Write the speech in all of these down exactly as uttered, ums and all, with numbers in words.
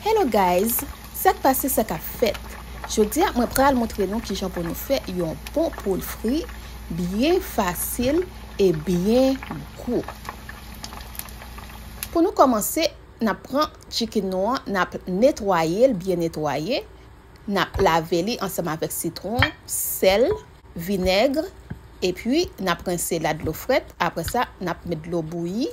Hello guys, sa k pase, sa k ap fèt? Jodi a mwen pral montre nou kijan pou nou fè yon bon poul fri byen fasil e byen gou. Pou nou kòmanse, n ap pran chicken nou an, n ap netwaye l, byen netwaye. N ap lave li ansanm avèk sitwon, sèl, vinèg, epi n ap rense l ak dlo frèt. Apre sa, n ap met dlo bouyi,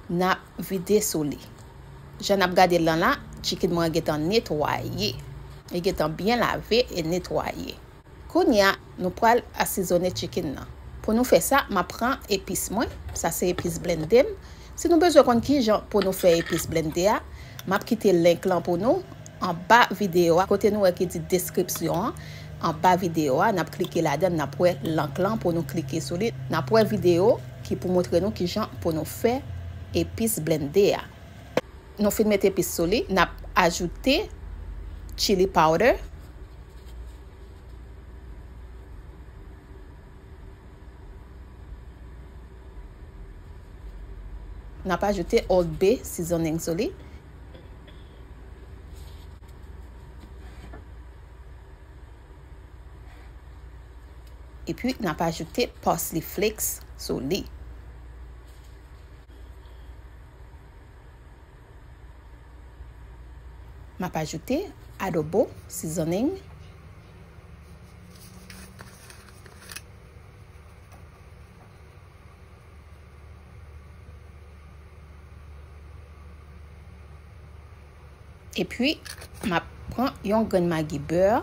n ap vide sou li. Jan n ap gade l lan la, chicken mwen gentan netwaye. Li gentan byen lave e netwaye. Kounye a, nou pral asizonnen chicken nan. Pou nou fè sa, m ap pran epis mwen. Sa se epis blende m. Si nou bezwen konn kijan pou nou fè epis blende a, m ap kite link lan pou nou anba videyo a. Kote nou wè ki di deskripsyon an, anba videyo a, n ap klike ladan, n ap wè link lan pou nou klike sou li. N ap wè videyo ki pou montre nou kijan pou nou fè epis blende a. Nou fin met epis sou li, n ap ajoute chili powder. N ap ajoute Old Bay seasoning sou li. Epi, n ap ajoute parsley flakes sou li. M ap ajoute adobo seasoning. Epi, m ap pran yon grenn magi bè,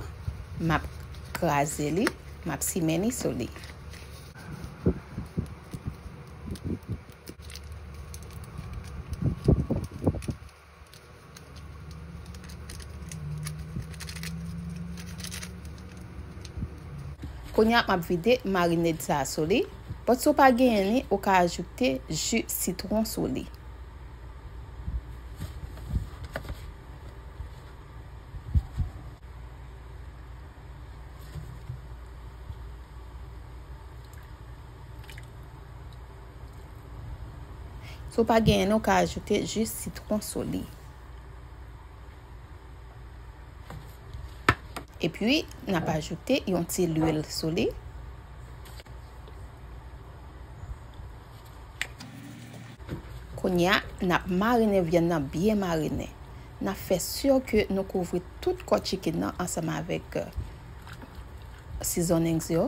m ap kraze li, m ap simen li sou li. Kounye a, m ap vide marinade sa a sou li. But si w pa genyen li, ou ka ajoute ji sitwon sou li. Si w pa genyen, ou ka ajoute ji sitwon sou li. Epi, n ap ajoute yon ti lwil sou li. Kounye a, n ap marinen vyann nan byen marinen. N ap fè si ke nou kouvri tout kò chicken nan ansanm avèk, euh, seasonings yo.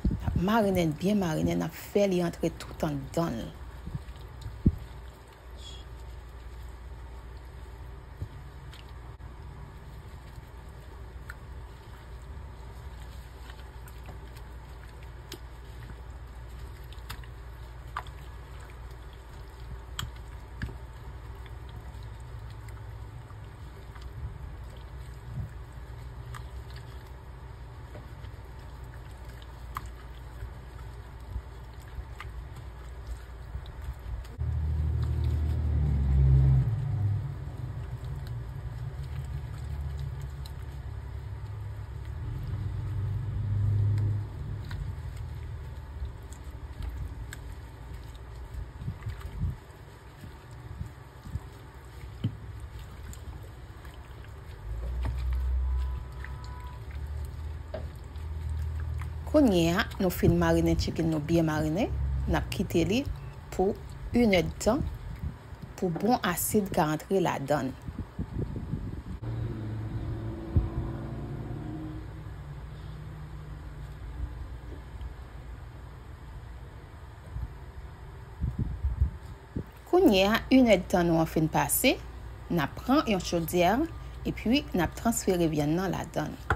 N ap marinen l byen marinen, n ap fè li antre tout anndan l. Kounye a, nou fin marinen chicken nou byen marinen, n ap kite li pou inèdtan pou bon asid ka antre ladan l. Kounye a, inèdtan nou an fin pase, n ap pran yon chodyè, epi n ap transfere vyann nan ladan l.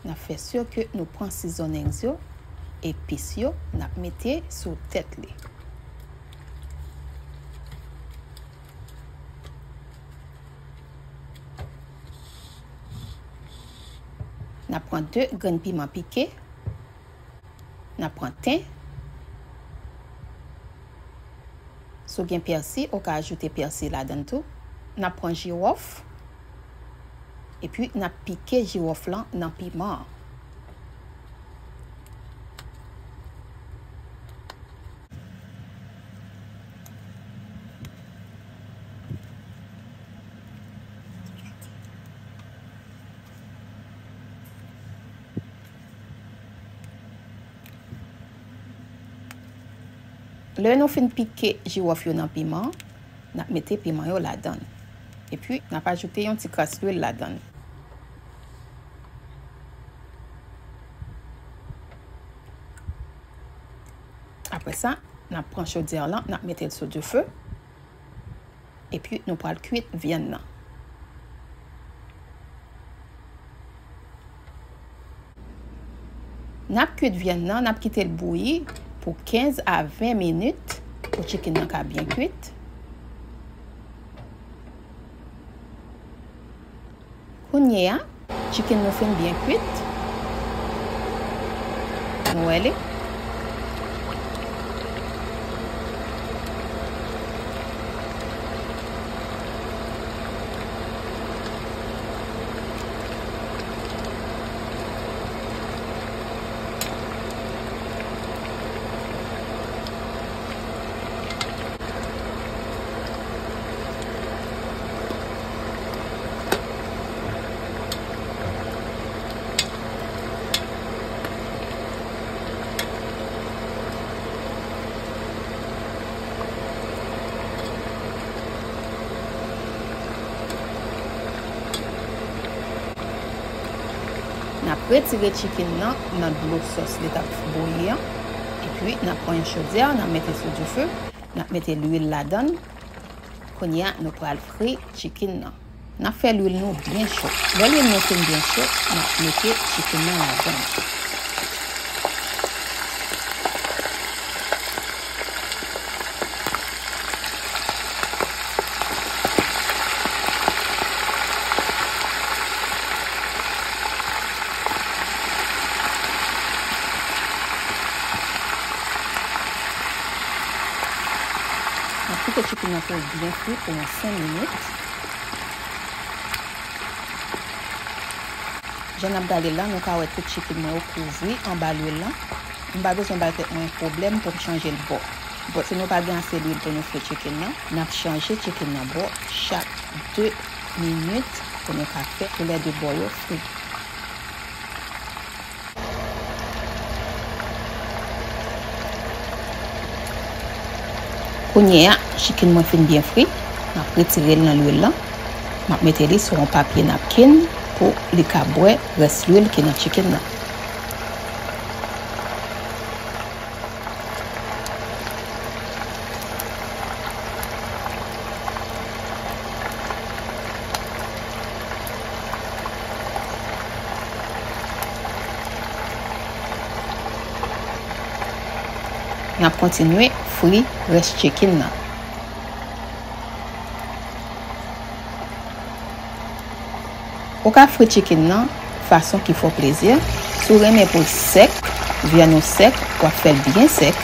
N ap fè si ke nou pran seasonings yo, epis yo, n ap mete sou tèt li. N ap pran de grenn piman pike. N ap pran ten. Si w gen pèsi, ou ka ajoute pèsi ladan l tou. N ap pran jiwòf. Epi, n ap pike jiwòf lan nan piman an. Lè nou fin pike jiwòf yo nan piman, n ap mete piman yo ladan l. Epi, n ap ajoute yon ti kras lwil ladan l. Apre sa, n ap pran chodyè lan, n ap mete l sou dife. Epi, nou pral kwit vyann nan. N ap kwit vyann nan, n ap kite l bouyi pou kenz a ven minit pou chicken nan ka byen kwit. Kounye a, chicken nou fin byen kwit. Nou wè li. N ap retire chicken nan nan dlo sòs li t ap bouyi an. Epi, n ap pran yon chodyè, n ap mete sou dife, n ap mete lwil ladan l. Kounye a, nou pral fri chicken nan. N ap fè lwil nou byen cho. Lè lwil nou fin byen cho, n ap mete chicken nan ladan l. N ap kite chicken nan pou l byen fri pou yon senk minit. Jan n ap gade l la, nou ka wè tout chicken mwen yo kouvri anba lwil lan. M pa bezwen bay tèt mwen pwoblèm pou m chanje l bò. Bon, si nou pa gen ase lwil pou nou fri chicken nan, n ap chanje chicken nan bò chak de minit pou nou ka fè tou lè de bò yo fri. Kounye a, chicken mwen fin byen fri. M ap retire l nan lwil lan. M ap mete li sou yon papye napkin pou li ka bwè rès lwil ki nan chicken nan. N ap kontinye fri rès chicken nan. Ou ka fri chicken nan fason ki fè w plezi. Si w renmen pou l sèk, vyann ou sèk, w ap fè l byen sèk.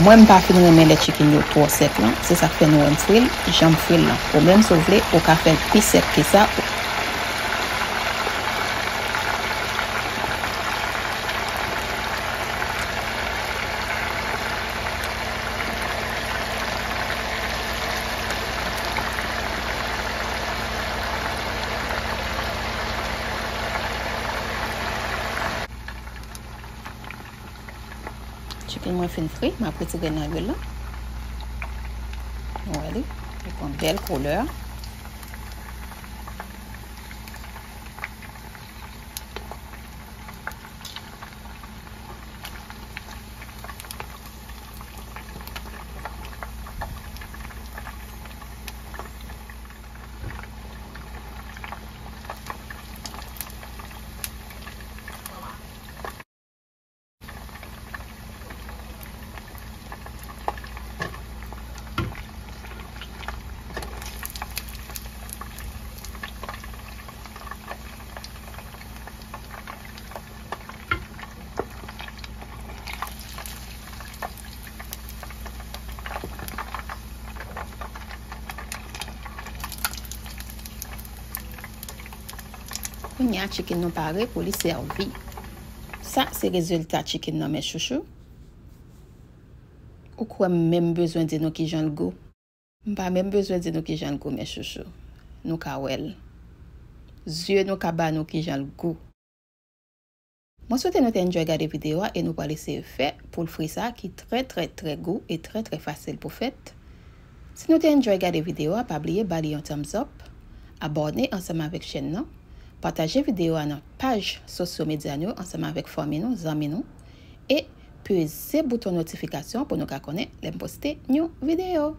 Mwen, m pa fin renmen lè chicken yo twò sèk lan, se sa k fè nou wè m fri l jan m fri l lan. Ou menm, si w vle, ou ka fè l pi sèk ke sa. Chicken mwen fin fri, m ap retire l nan lwil lan. Nou wè li, li pran bèl koulè. Kounye a chicken nou pare pou li sèvi. Sa se rezilta chicken nan, mes chouchous. Ou kwè m menm bezwen di nou kijan l gou? M pa menm bezwen di nou kijan l gou, mes chouchous. Nou ka wè l. Zye nou ka ba nou kijan l gou. Mwen swete nou te enjoy gade videyo a e nou pral eseye fè poul fri sa ki trè, trè, trè gou e trè, trè fasil pou fèt. Si nou te enjoy gade videyo a, pa bliye ba li yon thumbs up, abòne ansanm avèk chèn nan, pataje videyo a nan paj sosyo medya nou ansanm avèk fanmi nou, zanmi nou, e peze bouton notifikasyon pou nou ka konnen lè m poste yon videyo.